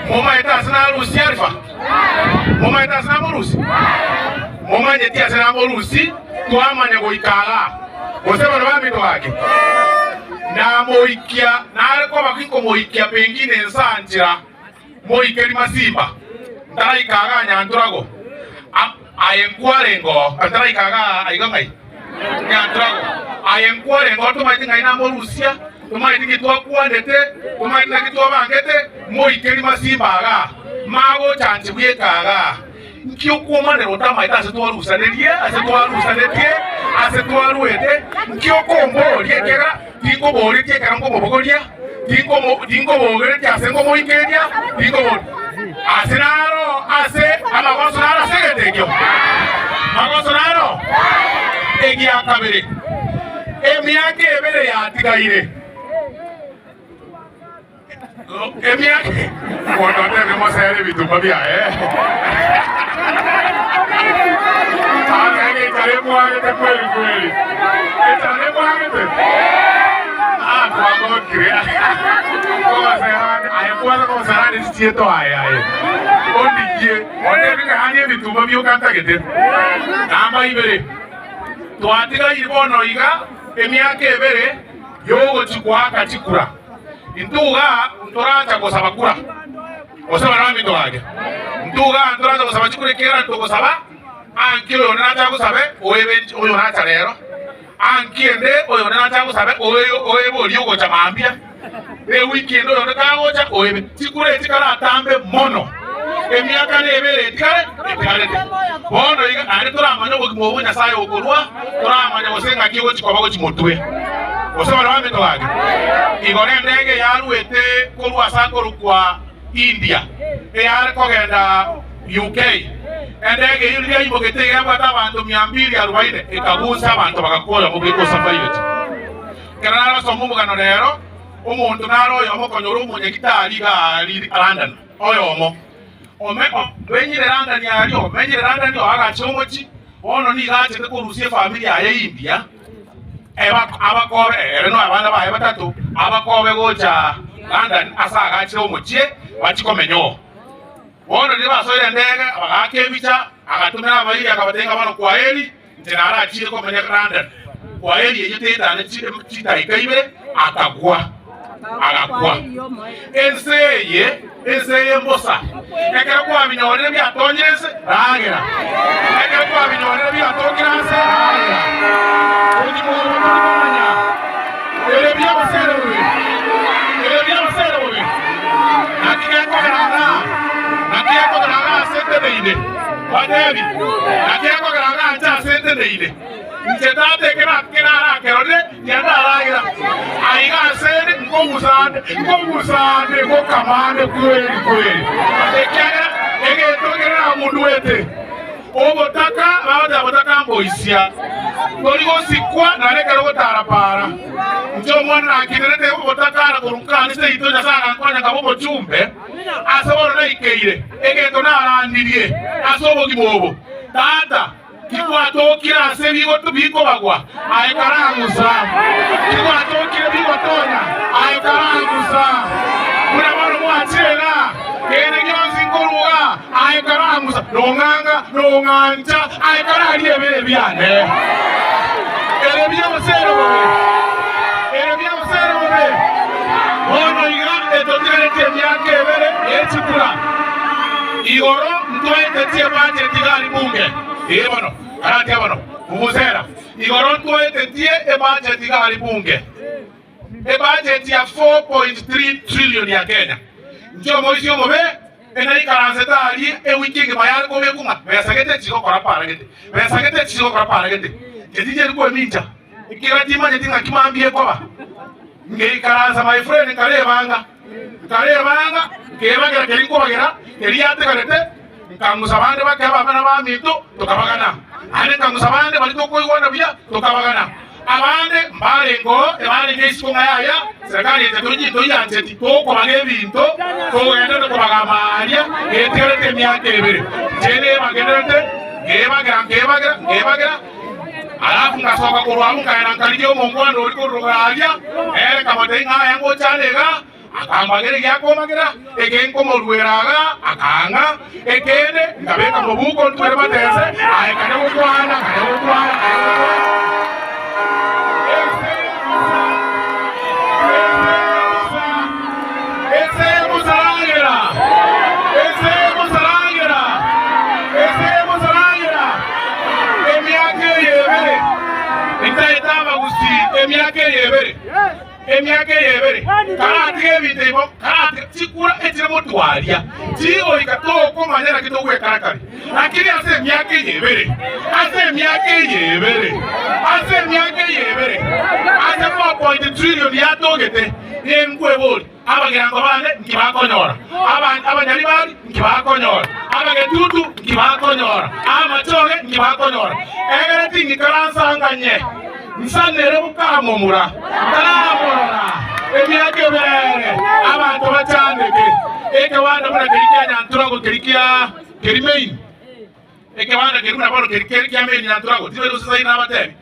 Momaete ase narusia Alifa? Momaete ase namorusia? Momanyeti ase namorusia twamanya goika igaa, gose bano baminto gaki? Namoikia, nare koba inkomoikia pengine nsanchera moikeri masimba, ntaraika igaa Nyanturago, aye nkwarenge oo, ntaraika igaa aiga ng'ai? Nyanturago, aye nkwarenge oo, tomaeti ng'ai namorusia, tomaeti ki twakwanete, tomaeti naki twabangete, moikeri masimba igaa, magochanche bweka igaa. Nki okwomanera otamaete ase twarusanerie, ase twarusanetie, ase twaruete? Nki okomboria ekiagera tinkoboretie ekero nkomobogoria, tinkomo tinkobogeretie ase nkomoikeria, tinkoboria ase naro ase amagoso naro ase egento ekio? Magoso naro? Egia kabere, emiaka ebere yatigaire. Emiaka omonto otebire mosere ebitumba biaye. Ake enchara emwagete kweli kweli. Enchara nemwagete? Ah, twagokire. Kogoserani, aye kwanza kogoserani chichieto aye aye. Ondigie, ontebi ng'a hanie ebitumba bioka ntagete. Namba ibere, twatigaire bono iga emiaka ebere yogochia goaka chikura. Intwe igaa ntoracha gosaba kura, gose bana baminto gake, intwe igaa ntoracha gosaba chikura ekiagera ntogosaba anki oyonde nache agosabe oebe oyo nacha rero, anki ende oyonde nache agosabe oyo oebe oria ogocha mambia, ewiki ende oyonde kagocha oebe. Chikura echi karatambe mono, emiaka nebere etigare etigarete. Bono iga naende toramanye obogima obo Nyasae okorua, toramanye gose ng'aki egochi koba gochia motwe. Gose bana baminto gaki, igoro endege yaruete korwa ase akorokwa India, eyare kogenda UK. Endege eyio riria yaimogete iga yabwate abanto mia mbili arubaine, ekagunsa abanto bagakwa oyomo bweka osafairete. Ekero narasome omogano rero, omonto nare oyomo okonyora omonyagitari iga aria London, oyomo ome omenyire London aria, omenyire London oagachire omochie, bono nigo achete korusia efamiri yaye India, eba abakobe ere na abana baye batato, abakobe gocha London ase agachire omochie bachie komenya oo. Bono riria basoire endege, bagaaka ebicha, agatomera abairi akabatebia ng'a bono kwaheri, Inche narachire komenya London, kwaheri eyio tetane chidaika ibere, akagwa, agakwa. Ense eye, ense eye mbosa. Ekero kwabinyorire biatonyire ense, ragera. Ekero kwabinyorire biatokire ase, ragera. Obogima obo tori komanya. Ere buya gose ere bobe? Ere buya gose ere bobe? Naki gekogera igaa? Naki gekogera igaa ase nteneine? Batebi, Naki gekogera igaa inche ase nteneine? Inche tata eke narakerorire, tiandaragera. Aiga asende, nkogusande, nkogusande, ngokamande kweri kweri, ekiagera egento ekere namunduete. Obotaka, bagoteba botaka mboisia, tori gosikwa naende ekero ogotara para. Inche omwana nakinerete obotaka ara korwa nkanisa yaito Nyasae agankonya nkaba omochumbe, ase bono naikeire egento narandirie ase obogima obo. Tata, tigwatokire ase ebigoto bikobagwa, aye karang'usa, tigwatokire bigotonya, aye karang'usa. Buna bono mwachire igaa, kende gionsi nkoruga, aye karang'usa, nong'anga, nong'ancha, aye kararie ebere biane. Ere buya gose ere bobe? Ere buya gose ere bobe? Bono iga etotigaretie emiaka ebere ye chikura. Igoro ntwaetetie ebacheti gari bunge. Ee bono, karatia bono, vuvuzela. Igoro ntwaetetie ebacheti gari bunge. Ebacheti ya 4.3 trillion ya Kenya. Inche omoisia omobe enaikaransete aria ewiki engima yare kobekwa ng'a besa gete chigokora para gete, besa gete chigokora para gete. Inche tincheti kwemincha, ekiagera timanyeti ng'aki mambia ekoba. Ngeikaransa my friend nkarebanga. Nkarebanga, nkebagera keria nkobagera, keria yatigarete, nkang'usa abande bake abamena baminto, tokabagana. Naende nkang'usa abande baria tokoigwana buya, tokabagana. Abande mbarengeo, ebarenge isiko ng'a yaya, serikali eye toyi toyiancheti, tokobaga ebinto, togenderete kobaga amaaria, getigarete emiaka ebere. Inche nebagererete, nkebagera, nkebagera, nkebagera, Alafu ngasoka korwa abwo nkaenda nkarigia omongwana oria korwa rogoro aria, nere nkamotebia ng'a aya ngocha ande iga. Akambagera egiakomagera, eke nkomoruera iga, akaang'a, ekeene, nkabeka mobuko ntwere matese, aye kanya gokwana, kanya gokwana, kanya gokwana. Ense y'omosaragera, ense y'omosaragera, ense y'omosaragera, emiaka eye ebere, ntaete abagusii emiaka eye ebere. Emiaka eye ebere karatiga ebinto ebi karatiga chikura echire motwaria chigoika tokomanya naki togwekarakari. Lakini ase emiaka eye ebere, ase emiaka eye ebere, ase emiaka eye ebere, ase 4.3 trillion yatogete, ninkweboria, abagirango bane nki bakonyora? Abanyaribari nki bakonyora? Abagetutu nki bakonyora? Amachoge nki bakonyora? Egere ting'ikaransanganye. Nsanere bokamomura, ntaramorora emiaka ebere, abanto bachandeke. Ekebanda buna keria kia Nyanturago keria kia keri main, ekebanda keria buna bono keri keri kia main Nyanturago, tibari gose saini nabatebi,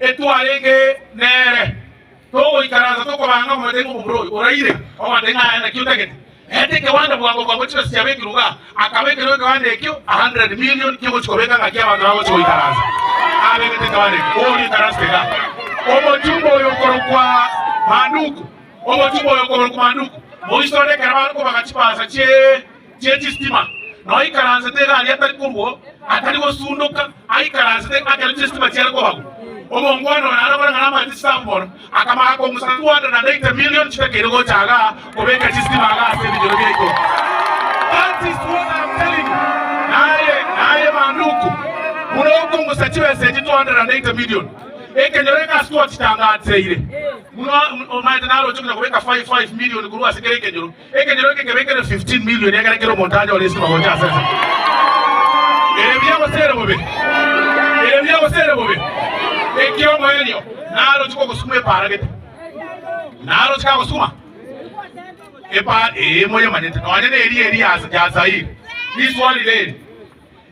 etwarenge nere, togoikaransa tokobanga omanyete ng'a omomura oyo oraire, ogote ng'a aye naki otagete. Ete ekebanda bwango bwango chibesa chiabekirwe igaa, akabekerwa ekebanda ekio 100 million kiogochia kobeka ng'aki abanto bagochia goikaransa. Abegete ekebanda ekio, oria oikaransete igaa. Omochumba oyo okorokwa Manduku, omochumba oyo okorokwa Manduku, moisore ekero bare kobaga chibasa chie chie chistima, noikaransete iga aria atari korwa, atari gosundoka, aikaransete ekero chistima chiare kobagwa. Omongwana oyo naro kore ng'a namaete chisabu mono. Akamanya kong'usa 280 million chitakeire gocha igaa kobeka chistima igaa ase ebinyoro biaito. That is what I am telling you. Naye, naye Manduku, buna okong'usa chibesa echi 280 million, ekenyoro eke ase twachitanganseire, buna omanyete naroche konya kobeka 5, 5 million korwa ase kera ekenyoro, ekenyoro eke kebekere 15 million ekere kera omonto anyore estima gocha ase ase. Ere buya gose ere bobe? Ere buya gose ere bobe? Ekiomoerio. Naroche kogosuma epaara gete, naroche kagosuma epaara, ee, moyemanyete, nonya neri eri ya ya Zairi. Riswali reri,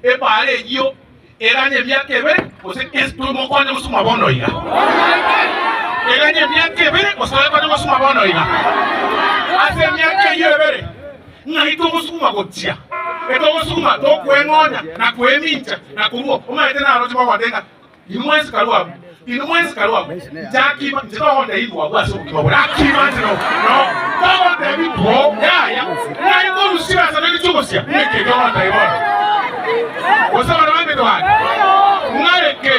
epaara eyio eganye emiaka ebere gose ase tomokonye gosuma bono iga? Eganye emiaka ebere gose toyekonye gosuma bono iga? Ase emiaka eyio ebere, ng'ai togosuma gochia? Etogosuma tokweng'onya na kwemincha na korua, omanyete naroche bagote ng'a Inwe mwensi karue abwo, inwe mwensi karue abwo, inche akima, inche togontebia intwe abwo ase obogima bore, akima inche no, no, togontebia intwe, yaya, ng'ai nkorusia chibesa nari chiogosia, ng'aki ekio ogontebia bono? Gose abana baminto bane, ng'areke,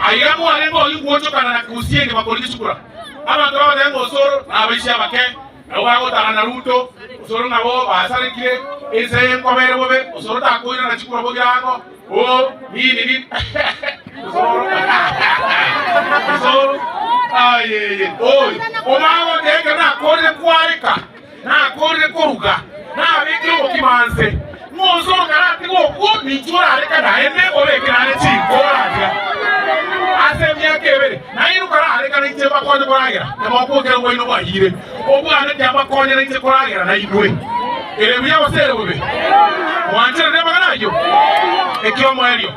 aiga mwarenge oyio gwochokana na kusia engima korigia chikura, abanto bagoteba ng'a osoro nabaisia abake, Nabo bagotara na Ruto, osoro nabo basarekire, ense eye nkobere bobe, osoro takoirana chikura bogirango, oo nini nini osoro osoro ayeye oyo omagoteba ekero nakorire kwareka nakorire koruga nabekire obokima nse ng'a osoro karatige okwo ninche orareke naende obekere are chinko oraria ase emiaka ebere. Nainwe korareka nainche mbakonye koragera, timokwa bwaino bwayire. Obwane tiambakonye nainche koragera nainwe. Ere buya gose ere bobe? Mwancherete amang'ana ayio? Ekiomoerio,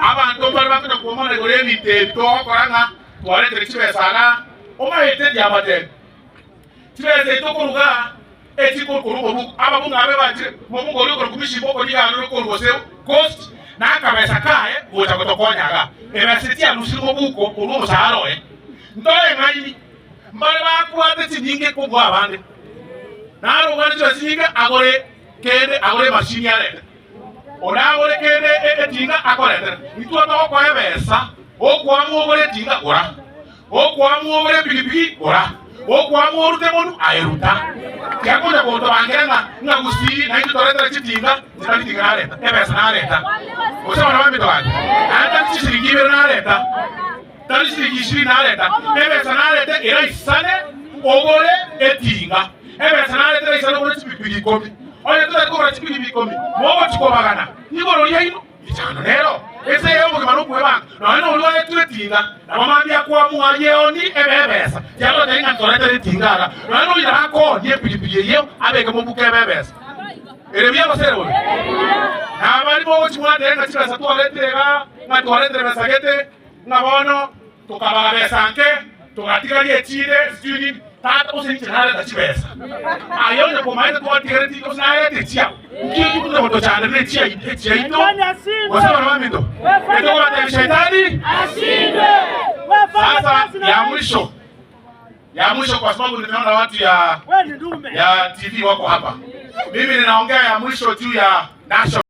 abanto mbare bakonya kwomana igoro y'ebinto ebi togokora ng'a twaretire chibesa igaa, omaete tiabatebia. Chibesa echi tokoruga echikorwa omobuku, ababunge abe bachire, omobunge oria okorokwa Mishimba okoriga arure korwa gose Coast, na akabesa kaye gocha gotokonya igaa. Ebesa echi chiarusire mobuko korwa omosahara oye. Ntore ng'aini, mbare bakwate chinyinge kobua abande. Naro obwate chibesa chinyinge agore kende, agore emashini arete. Onde agore kende etinga akoretere. Intwe togokoa ebesa, okoamua ogore etinga, gora. Okoamua ogore epigipigi, gora. Okoamua orute monu, aye ruta. Tiakonya gotobangera ng'a ng'a gusii naintwe toretere chitinga, inche tari tinga nareta, ebesa nareta. Gose abana baminto gaki, naende tari chisiringi ibere nareta, tari chisiringi ishirini nareta, ebesa narete eraisane ogore etinga. Ebesa narete eraisane ogore chipigipigi ikomi. Onye totari kogora chipigipigi ikomi, mogochia kobagana igoro riaino. Echando nero, ense eye y'obogima nokwebanga, nonya noria oetwe etinga, nabo mambia akoamua ayeonie ebe ebesa. Tiagotebia ng'a ntoretere etinga iga, nonya noria arakoonie epigipigi eyio abeke mobuko ebe ebesa. Ere buya gose ere bobe? Nabaria mogochia mwateba ng'a chibesa twaretire igaa, ng'a twaretire besa gete, ng'a bono tokabaga besa nke, togatigaria echinde, sijui nini. Tata gose inche nareta chibesa, aye onye komaete twatigereti gose nareta echiao, nki tokonya gotochandera echiaito gose abana baminto? Etokobatebia Shaitani Sasa ya mwisho ya mwisho, kwa sababu nimeona watu ya ya TV wako hapa, mimi ninaongea ya mwisho juu ya national.